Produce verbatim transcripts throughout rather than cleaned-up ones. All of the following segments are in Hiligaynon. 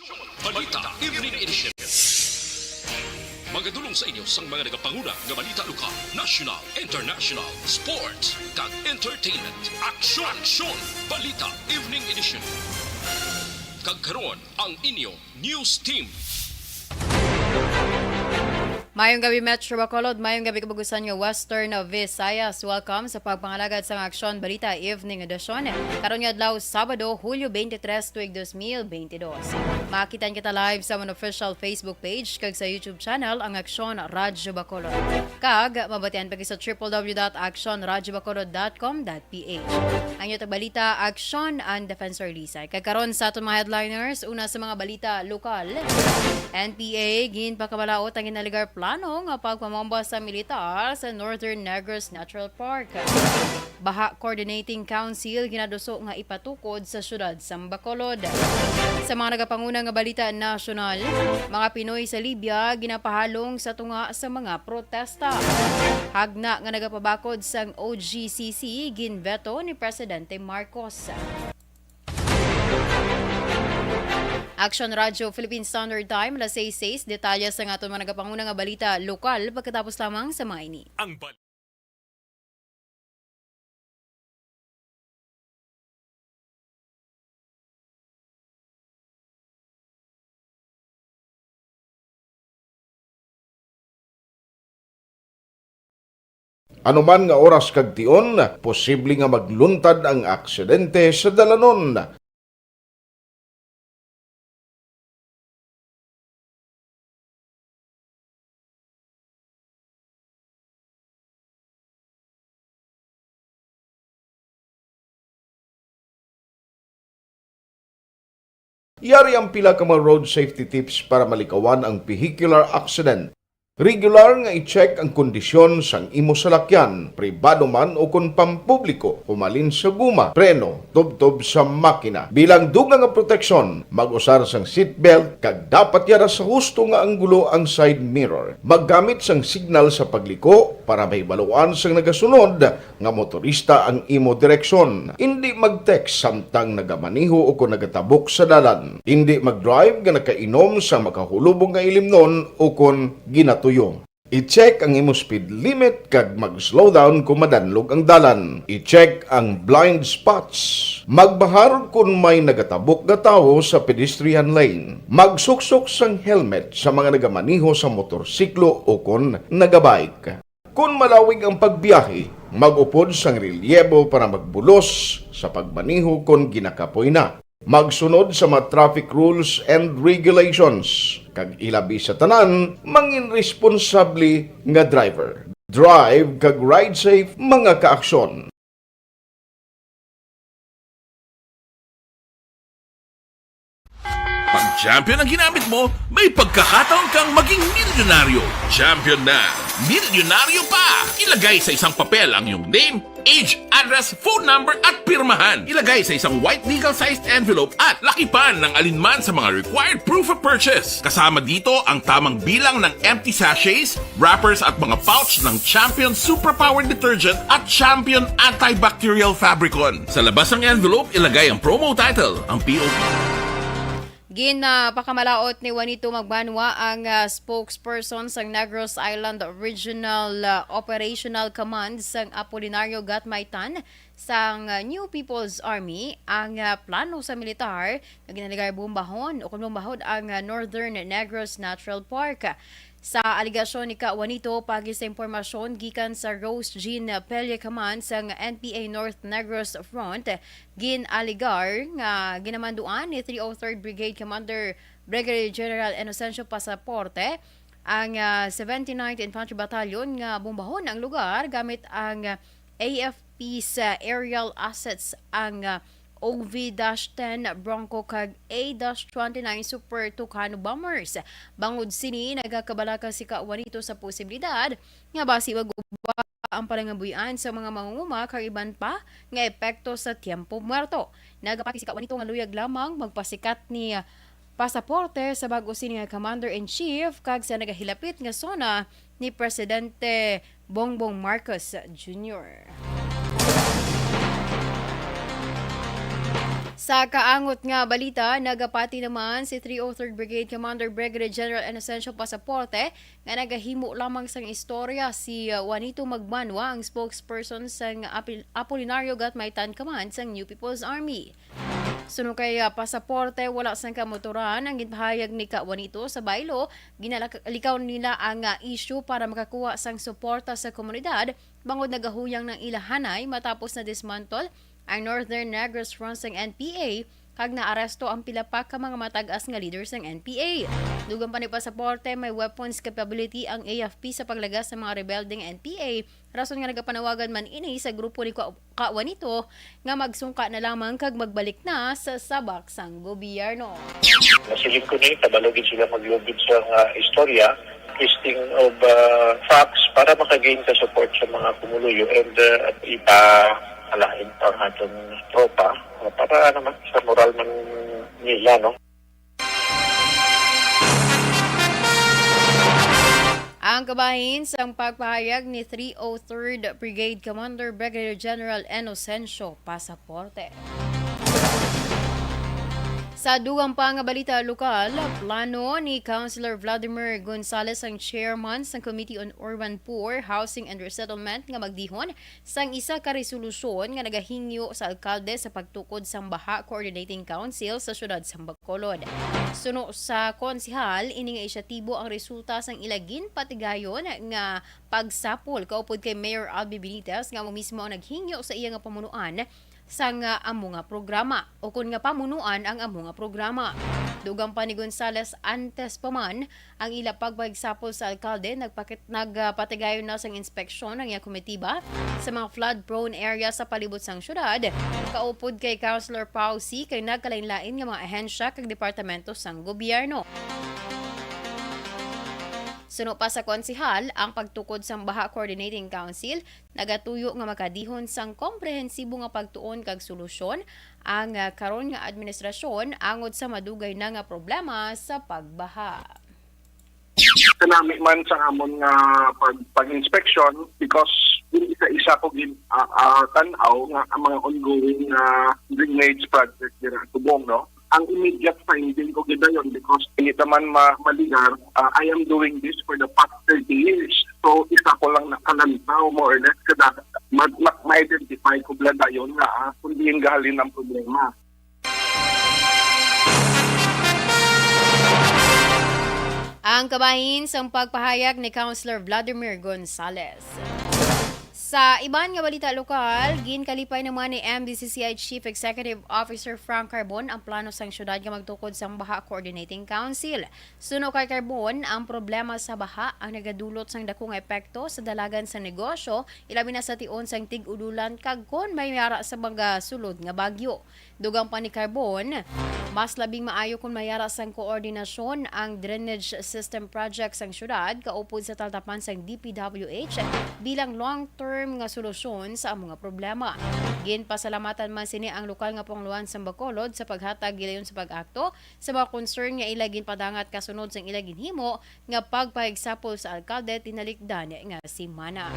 Balita Evening Edition. Magadulong sa inyo sang mga nagapanguna nga balita lokal, national, international, sports, kag entertainment. Aksyon! Aksyon! Balita Evening Edition. Kag karon ang inyo news team. Mayong gabi, Metro Bacolod. Mayong gabi, kabug-usan nga Western Visayas. Welcome sa pagpangalagad sang Aksyon Balita Evening Edition. Karon nga adlaw, Sabado, Hulyo twenty-three, tuig dos mil twenty-dos. Makita kita live sa amon official Facebook page kag sa YouTube channel, ang Aksyon Radyo Bacolod. Kag mabatian pa kita sa triple W dot aksyon radyo bacolod dot com dot P H. Ang inyo tagbalita, Aksyon, ang Defensor Lisay. Kag karon sa aton mga headliners, una sa mga balita lokal, N P A ginpakamalaot ang ginaligar plano nga pagpamomba sa militar sa Northern Negros Natural Park. Baha Coordinating Council ginaduso nga ipatukod sa siyudad sang Bacolod. Sa mga nagapanguna nga balita nasyonal, mga Pinoy sa Libya ginapahalong sa tunga sa mga protesta. Hagna nga nagapabakod sang O G C C ginveto ni Presidente Marcos. Action Radio Philippine Standard Time, alas sais sais. Detalye sa aton mga nagapanguna nga balita lokal pagkatapos lamang sa mga ini. Ang bal- Ano man nga oras kag tion, posible nga magluntad ang aksidente sa dalanon. Yari ang pila ka mga road safety tips para malikawan ang vehicular accident. Regular nga i-check ang kondisyon sang imo salakyan, pribado man o kon pampubliko, humalin sa guma, preno, tubtob sa makina. Bilang dugang nga proteksyon, mag-usar sang seatbelt kag dapat yara sa husto nga anggulo ang side mirror. Maggamit sang signal sa pagliko para mahibaluan sang nagasunod nga motorista ang imo direksyon. Indi mag-text samtang nagamaneho o kon nagatabok sa dalan. Indi mag-drive nga nakainom sa makahulubong nga ilimnon o kon ginatuyo. I-check ang imo speed limit kag mag-slow down kung madanlog ang dalan. I-check ang blind spots. Magbahar kon may nagatabok nga tawo sa pedestrian lane. Magsuksok sang helmet sa mga nagamaneho sa motorsiklo o kon nagabike. Kon malawig ang pagbiyahe, mag-upod sang relyebo para magbulos sa pagmaneho kon ginakapoy na. Magsunod sa mga traffic rules and regulations, kag ilabi sa tanan, mangin responsable nga driver. Drive kag ride safe, mga kaaksyon. Pag champion ang ginamit mo, may pagkakataon kang maging milyonaryo. Champion na milyonaryo pa! Ilagay sa isang papel ang iyong name, age, address, phone number, at pirmahan. Ilagay sa isang white legal-sized envelope at lakipan ng alinman sa mga required proof of purchase. Kasama dito ang tamang bilang ng empty sachets, wrappers, at mga pouch ng Champion Superpower Detergent at Champion Antibacterial Fabricon. Sa labas ng envelope, ilagay ang promo title, ang P O. Ginapakamalaot ni Juanito Magbanwa ang, ah, spokesperson sang Negros Island Regional, ah, Operational Command sang Apolinario Gatmaitan sang, ah, New People's Army ang, ah, plano sa militar nga ginaligar bombahon o kon bombahon ang, ah, Northern Negros Natural Park. Sa alegasyon ni Ka Juanito, paagi sa impormasyon gikan sa Rose Jean Pelle Command sang N P A North Negros Front, gin-alegar nga ginamanduan ni three oh third Brigade Commander Brigadier General Inocencio Pasaporte ang, ah, seventy-ninth Infantry Battalion nga bombahon ang lugar gamit ang, ah, A F P's, ah, aerial assets, ang, ah, O V dash ten Bronco kag A dash twenty-nine Super Tucano bombers. Bangod sini, nagakabalaka si Ka Juanito sa posibilidad nga basi mag-uba ang panangabuhian sa mga mangunguma kag iban pa nga epekto sa tiyempo muerto. Nagapati si Ka Juanito nga luyag lamang magpasikat ni Pasaporte sa bag-o sini nga Commander-in-Chief kag sa nagahilapit nga SONA ni Presidente Bongbong Marcos Junior. Sa kaangot nga balita, nagapati naman si three oh third Brigade Commander Brigadier General Inocencio Pasaporte nga nagahimo lamang sang istorya si, uh, Juanito Magbanwa, ang spokesperson sang Apil-, Apolinario Gatmaitan Command sang New People's Army. Suno kay, uh, Pasaporte, wala sang kamotoran ang ginpahayag ni Ka Juanito sa baylo. Ginalikaw nila ang, uh, issue para makakuha sang suporta sa komunidad bangod nagahuyang ng ilahanay matapos na dismantle ang Northern Negros Front sang N P A kag naaresto ang pila pa ka mga matag-as nga leader sang N P A. Dugang pa ni Pasaporte, may weapons capability ang A F P sa paglagas sa mga rebelde nga N P A, rason nga nagapanawagan man ini sa grupo ni Ka-, Ka Juanito nga magsungka na lamang kag magbalik na sa sabak sang gobyerno. Nasiling ko ni, kabalo gid sila maglugid sa nga istorya, testing of, uh, facts para makagain ka support sa mga pumuluyo and, uh, ipa-, alain pa ang aton tropa, uh, para naman sa moral man nila, no? Ang kabahin sang pagpahayag ni three oh third Brigade Commander Brigadier General Inocencio Pasaporte. Sa dugang pa nga balita lokal, plano ni Councilor Vladimir Gonzales, ang chairman sang Committee on Urban Poor, Housing and Resettlement, nga magdihon sang isa ka resolusyon nga nagahingyo sa alkalde sa pagtukod sang Baha Coordinating Council sa siyudad sang Bacolod. Suno sa konsehal, ini nga inisyatibo ang resulta sang ila ginpatigayon nga pagsapol kaupod kay Mayor Albi Benitez nga amo mismo ang naghingyo sa iya nga pamunuan sang, ah, amo nga programa, o kon nga pamunuan ang amo nga programa. Dugang pa ni Gonzales, antes pa man ang ila pagpahigsapol sa alkalde, nagpakit-, nagpatigayon na sang inspeksyon ang iya komitiba sa mga flood-prone area sa palibot sang syudad, kaupod kay Councilor Pau C, kay nagkalainlain nga mga ahensya kag departamento sang gobyerno. Suno pa sa konsehal, ang pagtukod sang Baha Coordinating Council nagatuyo nga makadihon sang komprehensibo nga pagtuon kag solusyon ang, ah, karon nga administrasyon angod sa madugay na nga problema sa pagbaha. Kanami man sa amon nga pag-, pag-inspection, because yung isa-isa ko gin-, ah, ah, tan-aw nga ang mga ongoing nga drainage project dira sa Tubong, no? Ang immediate finding ko gid dayon, because hindi naman ma-, maligar, ah, I am doing this for the past thirty years. So, isa ko lang nakalantaw, more or less, kada ma-, ma-, ma-identify ko bala dayon nga, ah, kung diin gahalin ang problema. Ang kabahin sang pagpahayag ni Councilor Vladimir Gonzales. Sa iban nga balita lokal, ginkalipay naman ni M D C C I Chief Executive Officer Frank Carbon ang plano sang syudad nga magtukod sang Baha Coordinating Council. Suno kay Carbon, ang problema sa baha ang nagadulot sang dako nga epekto sa dalagan sa negosyo, ilabi na sa tion sang tig-ulolan kag kon may yara sa mga sulod nga bagyo. Dugang pa ni Carbon, mas labing maayo kon may yara sang koordinasyon ang drainage system project sang syudad kaupod sa taltapan sang D P W H bilang long-term nga solusyon sa amo nga problema. Ginpasalamatan man sini ang lokal nga pangulohan sang Bacolod sa paghatag gilayon sa pag-akto sa mga concern nga ila ginpadangat kasunod sang ila ginhimo nga pagpahigsapol sa alkalde tinalikdan nga semana.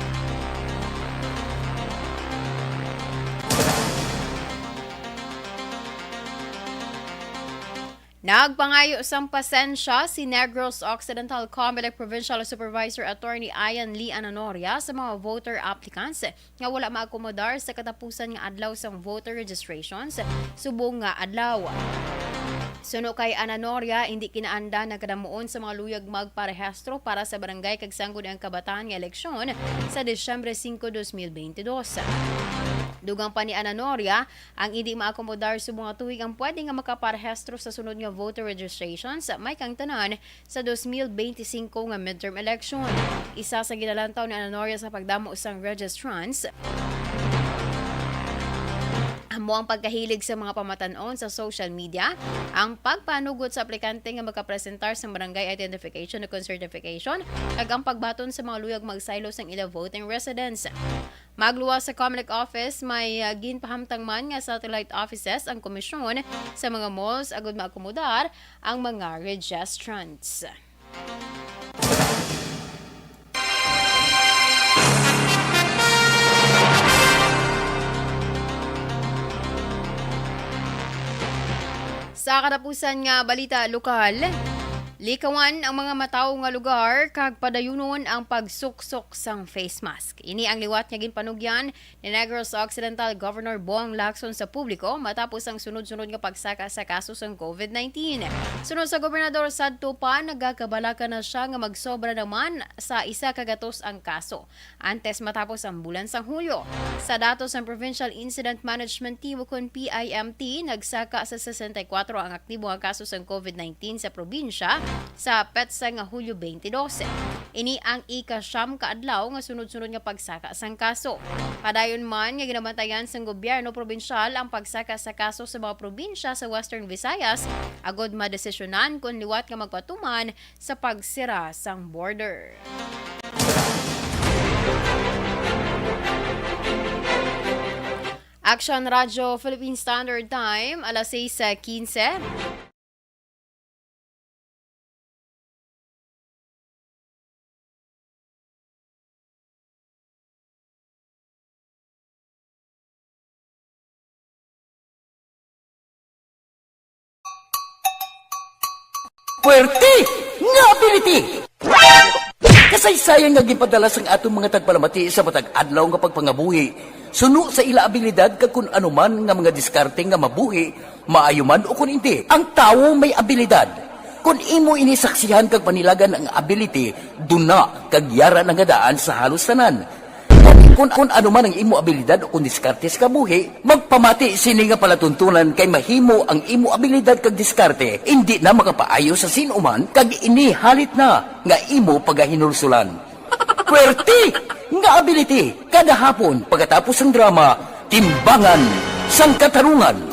Nagpangayo sang pasensya si Negros Occidental Comelec Provincial Supervisor Attorney Ian Lee Ananoria sa mga voter applicants nga wala maakomodar sa katapusan nga adlaw sang voter registrations subong nga adlaw. Suno kay Ananoria, hindi kinaandan ang kadamuon sa mga luyag magparehistro para sa barangay kag sangguniang kabataan nga eleksyon sa Disyembre singko, dos mil bentidós. Dugang pa ni Ananoria, ang hindi maakomodar subong nga tuig ang pwede nga makaparehistro sa sunod nga voter registrations, may kang tanan sa dos mil benti singko nga midterm election. Isa sa ginalantaw ni Ananoria sa pagdamo sang registrants amo ang pagkahilig sa mga pamatan-on sa social media, ang pagpanugot sa aplikante nga makapresentar sa barangay identification o certification, kag ang pagbaton sa mga luyag magsaylo sang ila voting residence. Magluwas sa Comelec office, may, ah, ginpahamtang man nga satellite offices ang komisyon sa mga malls agud maakomodar ang mga registrants. Sa katapusan nga balita lokal, likawan ang mga matawo nga lugar kag padayunon ang pagsuksok sang face mask. Ini ang liwat nga ginpanugyan ni Negros Occidental Governor Bong Lacson sa publiko matapos ang sunod-sunod nga pagsaka sa kaso sang covid nineteen. Sunod sa gobernador, sadto pa nagakabalaka na siya nga magsobra naman sa isa ka gatos ang kaso antes matapos ang bulan sang Hulyo. Sa datos sang Provincial Incident Management Team ukon P I M T, nagsaka sa sesenta y kuwatro ang aktibo nga kaso sang covid nineteen sa probinsya sa petsa nga Hulyo twenty twenty-two. Ini ang ika-siyam ka adlaw nga sunod-sunod nga pagsaka sang kaso. Padayon man nga ginabantayan sang gobyerno probinsyal ang pagsaka sa kaso sa mga probinsya sa Western Visayas, agod madesisyonan kon liwat nga magpatuman sa pagsira sang border. Action Radio Philippine Standard Time, alas sais quince. Puwerte nga ability! Kasaysayan nga ginpadala sang aton mga tagpalamati sa matag adlaw nga pagpangabuhi, suno sa ila abilidad kag kun ano man nga mga diskarte nga mabuhi, maayo man ukon indi. Ang tawo may abilidad. Kon imo ini saksihan kag panilagan ang ability, duna kag yara na nga daan sa halos tanan. Kon, kon ano man ang imo abilidad o kon diskarte sa kabuhi, magpamati sini nga palatuntunan kay mahimo ang imo abilidad kag diskarte indi na makapaayo sa sin-o man kag ini halit na nga imo pagahinulsulan. Puwerte nga ability kada hapon pagkatapos sang drama, Timbangan sang Katarungan.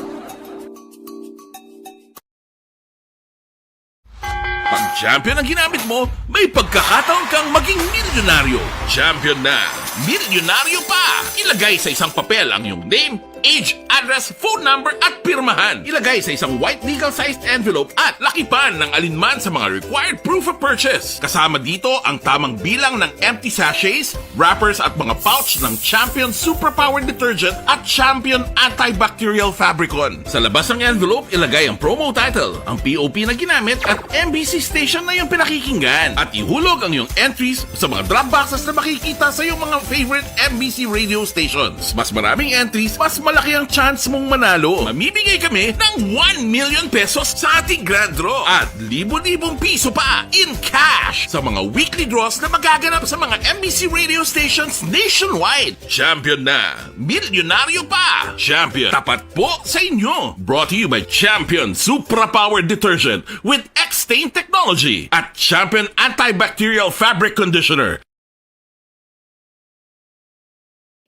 Pag champion ang ginamit mo, may pagkakataon kang maging milyonaryo. Champion na, milyonaryo pa! Ilagay sa isang papel ang iyong name, age, address, phone number, at pirmahan. Ilagay sa isang white legal-sized envelope at lakipan ng alinman sa mga required proof of purchase. Kasama dito ang tamang bilang ng empty sachets, wrappers at mga pouch ng Champion Superpower Detergent at Champion Antibacterial Fabricon. Sa labas ng envelope, ilagay ang promo title, ang P O P na ginamit at M B C station na iyong pinakikinggan. At ihulog ang iyong entries sa mga drop boxes na makikita sa iyong mga favorite M B C radio stations. Mas maraming entries, mas malaki ang chance mong manalo. Mamimigay kami ng one million pesos sa ating grand draw at libo-libong piso pa in cash sa mga weekly draws na magaganap sa mga M B C radio stations nationwide. Champion na! Milyonaryo pa! Champion, tapat po sa inyo! Brought to you by Champion Supra Power Detergent with X-Stain Technology at Champion Antibacterial Fabric Conditioner.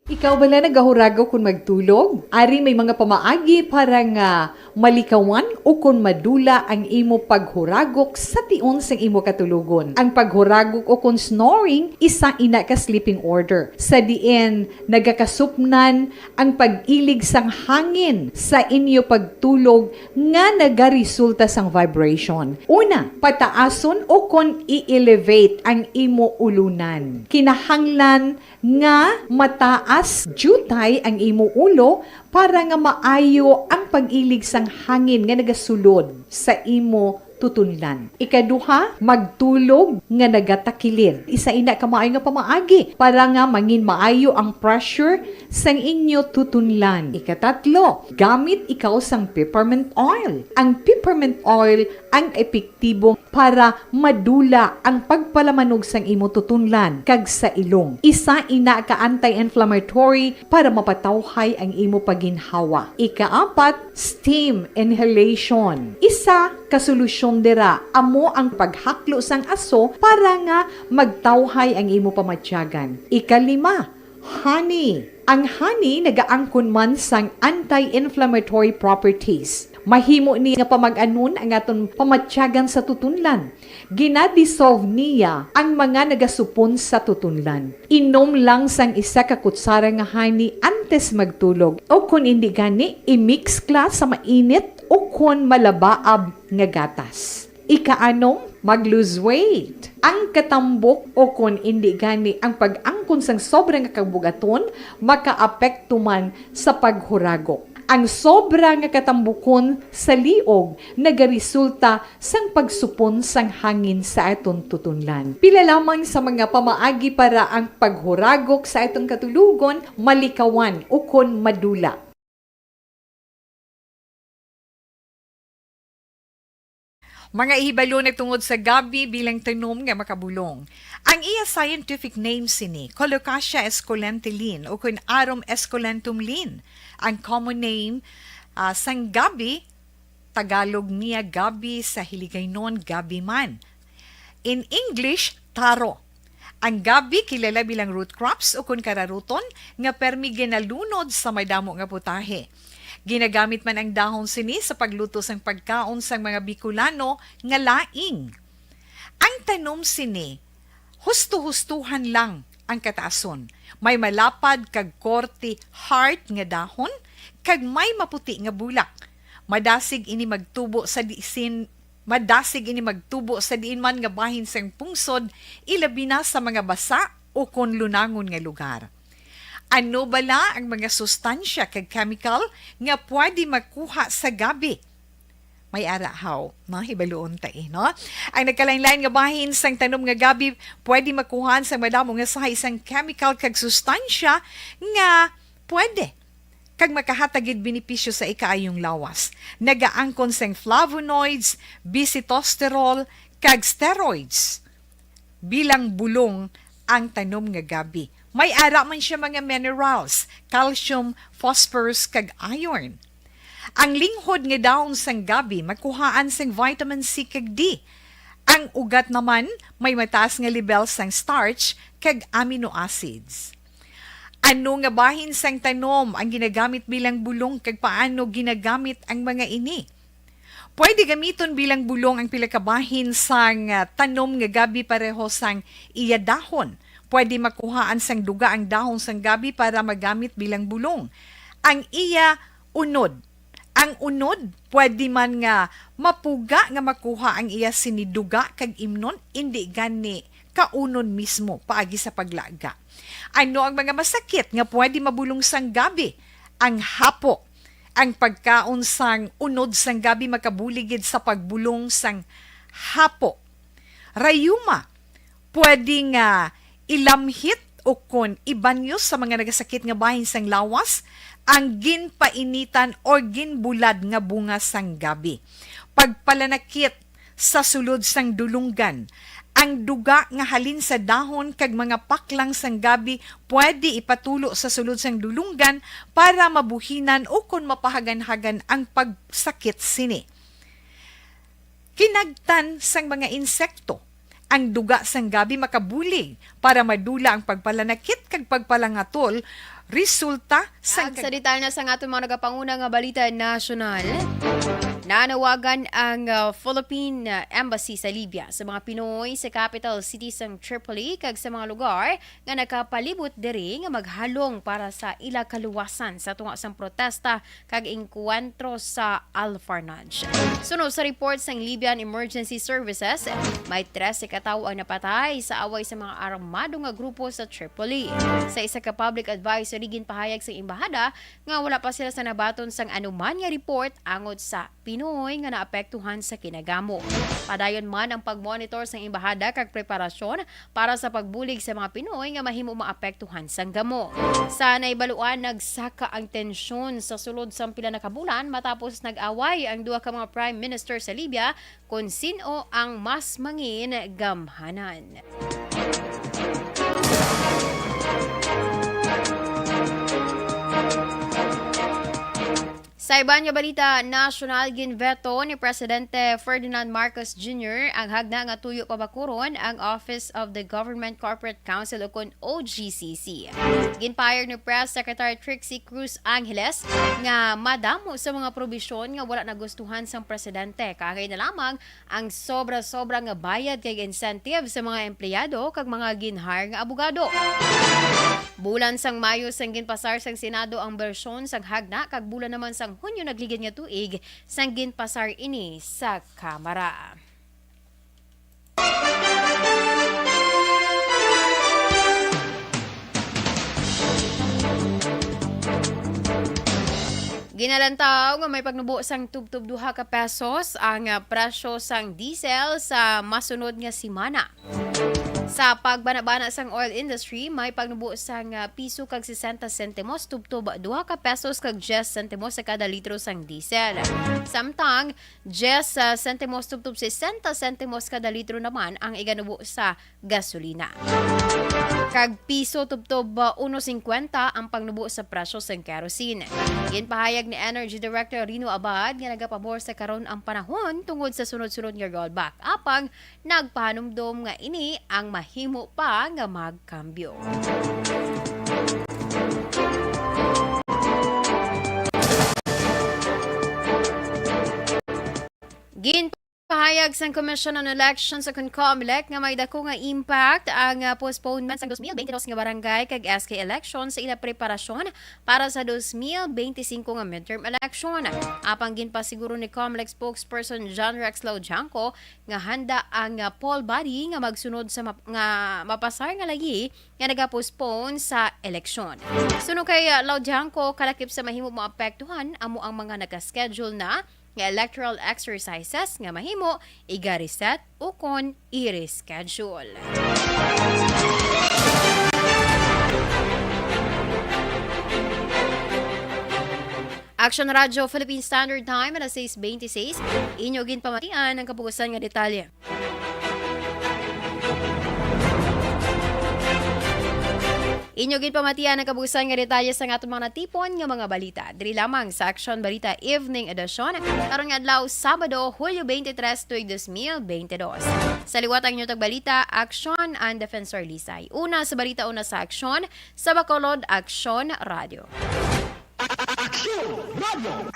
Ikaw bala nagahuragok kon magtulog? Ari may mga pamaagi para nga malikawan ukon madula ang imo paghuragok sa tion sang imo katulogon. Ang paghuragok ukon snoring, isa ina ka sleeping order, sa diin nagakasupnan ang pag-ilig sang hangin sa inyo pagtulog nga nagaresulta sang vibration. Una, pataason ukon i-elevate ang imo ulunan. Kinahanglan nga mataas diutay ang imo ulo para nga maayo ang pag-ilig sang hangin nga nagasulod sa imo tutunlan. Ikaduha, magtulog nga nagatakilid. Isa ina ka maayo nga pamaagi para nga mangin maayo ang pressure sang inyo tutunlan. Ikatatlo, gamit ikaw sang peppermint oil. Ang peppermint oil ang epektibo para madula ang pagpalamanog sang imo tutunlan kag sa ilong. Isa ina ka anti-inflammatory para mapatawhay ang imo paginhawa. Ikaapat, steam inhalation. Isa ka solusyon dira amo ang paghaklo sang aso para nga magtawhay ang imo pamatyagan. Ikalima, honey. Ang honey nagaangkon man sang anti-inflammatory properties. Mahimo ni nga pamag-anon ang aton pamatyagan sa tutunlan. Gina-dissolve niya ang mga nagasupon sa tutunlan. Inom lang sang isa ka kutsara nga honey antes magtulog, o kon indi gani, i-mix kla sa mainit o kon malabaab nga gatas. Ikaanom, mag-lose weight. Ang katambok o kon indi gani ang pag-angkon sang sobra nga kabug-aton makaapekto man sa paghuragok. Ang sobra nga katambukon sa liog nagaresulta sang pagsupon sang hangin sa aton tutunlan. Pila lamang sa mga pamaagi para ang paghuragok sa aton katulogon malikawan ukon madula. Mga hibalo na tungod sa gabi bilang tanom nga makabulong. Ang iya scientific name sini, Colocasia esculenta Lin, ukon Arum esculentum Lin. Ang common name, ah, sang gabi, Tagalog niya gabi, sa Hiligaynon gabi man. In English, taro. Ang gabi kilala bilang root crops ukon kararuton nga permi ginalunod sa madamo nga putahe. Ginagamit man ang dahon sini sa pagluto sang pagkaon sang mga Bicolano nga laing. Ang tanom sini, husto-hustuhan lang ang kataason. May malapad kag korte heart nga dahon, kag may maputi nga bulak. Madasig ini magtubo sa disin, madasig ini magtubo sa diin man nga bahin sang pungsod, ilabi na sa mga basa ukon lunangon nga lugar. Ano bala ang mga sustansya kag chemical nga pwede makuha sa gabi? May ara haw, no? Hibaluon ta, eh, no? Ang nagkalain-lain nga bahin sang tanom nga gabi pwede makuhaan sang madamo nga sahi sang chemical kag sustansya nga pwede kag makahatag gid benepisyo sa ikaayong lawas. Nagaangkon sang flavonoids, bisitosterol, kag steroids. Bilang bulong ang tanom nga gabi. May ara man siya mga minerals, calcium, phosphorus, kag iron. Ang linghod nga dahon sang gabi makuhaan sang vitamin C kag D. Ang ugat naman may mataas nga lebel sang starch kag amino acids. Ano nga bahin sang tanom ang ginagamit bilang bulong, kag paano ginagamit ang mga ini? Pwede gamiton bilang bulong ang pila ka bahin sang, ah, tanom nga gabi pareho sang iya dahon. Pwede makuhaan sang duga ang dahon sang gabi para magamit bilang bulong. Ang iya unod. Ang unod, pwede man nga mapuga nga makuha ang iya sini duga kag imnon, indi gani kaunon mismo paagi sa paglaga. Ano ang mga masakit nga pwede mabulong sang gabi? Ang hapo. Ang pagkaon sang unod sang gabi makabulig gid sa pagbulong sang hapo. Rayuma, pwede nga ilamhit ukon ibanyos sa mga nagasakit nga bahin sang lawas ang ginpainitan or ginbulad nga bunga sang gabi. Pagpalanakit sa sulod sang dulunggan. Ang duga nga halin sa dahon kag mga paklang sang gabi pwede ipatulo sa sulod sang dulunggan para mabuhinan ukon mapahaganhagan ang pagsakit sini. Kinagtan sang mga insekto. Ang duga sang gabi makabulig para madula ang pagpalanakit kag pagpalangatol resulta sa Ag sa detalye na sang aton mga nagapanguna nga balita nasyonal, nanawagan ang, ah, Philippine, ah, Embassy sa Libya sa mga Pinoy sa capital city sang Tripoli kag sa mga lugar nga nakapalibot diri nga maghalong para sa ila kaluwasan sa tunga sang protesta kag engkwentro sa Al-Farnaj. Suno sa report sang Libyan Emergency Services, may trese ka tawo ang napatay sa away sa mga armado nga grupo sa Tripoli. Sa isa ka public advisory, ginpahayag sa embahada nga wala pa sila sa nabaton sang anuman nga report angot sa Pinoy nga naapektuhan sa kinagamo. Padayon man ang pagmonitor sang embahada kag preparasyon para sa pagbulig sa mga Pinoy nga mahimo maapektuhan sang gamo. Sa nahibaluan, nagsaka ang tensyon sa sulod sang pila na ka bulan matapos nag-away ang duha ka mga prime minister sa Libya kon sin-o ang mas mangin gamhanan. Sa iban nga balita nasyonal, ginveto ni Presidente Ferdinand Marcos Junior ang hagna nga tuyo pabakuron ang Office of the Government Corporate Counsel, ukon O G C C. Ginpahayag ni Press Secretary Trixie Cruz Angeles nga madamo sa mga probisyon nga wala nagustuhan sang presidente, kaangay na lamang ang sobra-sobra nga bayad kag incentive sa mga empleyado kag mga gin-hire nga abogado. Bulan sang Mayo sang ginpasar sang Senado ang bersyon sang hagna, kag bulan naman sang Hunyo nagligid nga tuig sang ginpasar ini sa Kamara. Ginalantaw nga may pagnubo sang tubtob duha ka pesos ang, ah, presyo sang diesel sa masunod nga semana. Sa pagbanabana sang oil industry, may pagnubo sang, ah, piso kag sesenta sentimos tubtob duha ka pesos kag diyes sentimos sa kada litro sang diesel. Samtang, diyes, ah, sentimos tubtob sesenta sentimos kada litro naman ang iganubo sa gasolina. Kag piso tubtob, ah, uno singkwenta ang pangnubo sa presyo sang kerosene. Ginpahayag ni Energy Director Rino Abad nga nagapabor sa karon ang panahon tungod sa sunod-sunod nga rollback. Apang nagpahanumdom nga ini ang mahimo pa nga magkambyo. Ginpahayag sang Commission on Elections o kon COMELEC nga may dako nga impact ang, ah, postponement sang dos mil twenty-two nga barangay kag S K election sa ila preparasyon para sa dos mil twenty-five nga midterm election. Apang ginpasiguro ni COMELEC spokesperson John Rex Laudianco nga handa ang, ah, poll body nga magsunod sa map-, nga mapasar nga layi nga nagapostpone sa eleksyon. Suno kay, ah, Laudianco, kalakip sa mahimo maapektuhan amo ang mga naka-schedule na nga electoral exercises nga mahimo iga-reset o kon i-reschedule. Action Radio Philippine Standard Time, alas sais beintiseis. Inyo ginpamatian ang kapugusan nga detalye. Inyo ginpamatian ang kabuusan nga detalye sang aton mga natipon nga mga balita diri lamang sa Action Balita Evening Edition karon nga adlaw, Sabado, Hulyo twenty-three, tuig dos mil twenty-two. Sa liwat ang inyo tagbalita, Action and Defensor Lisay. Una sa balita, una sa Action, sa Bacolod, Action Radio. Action Radio.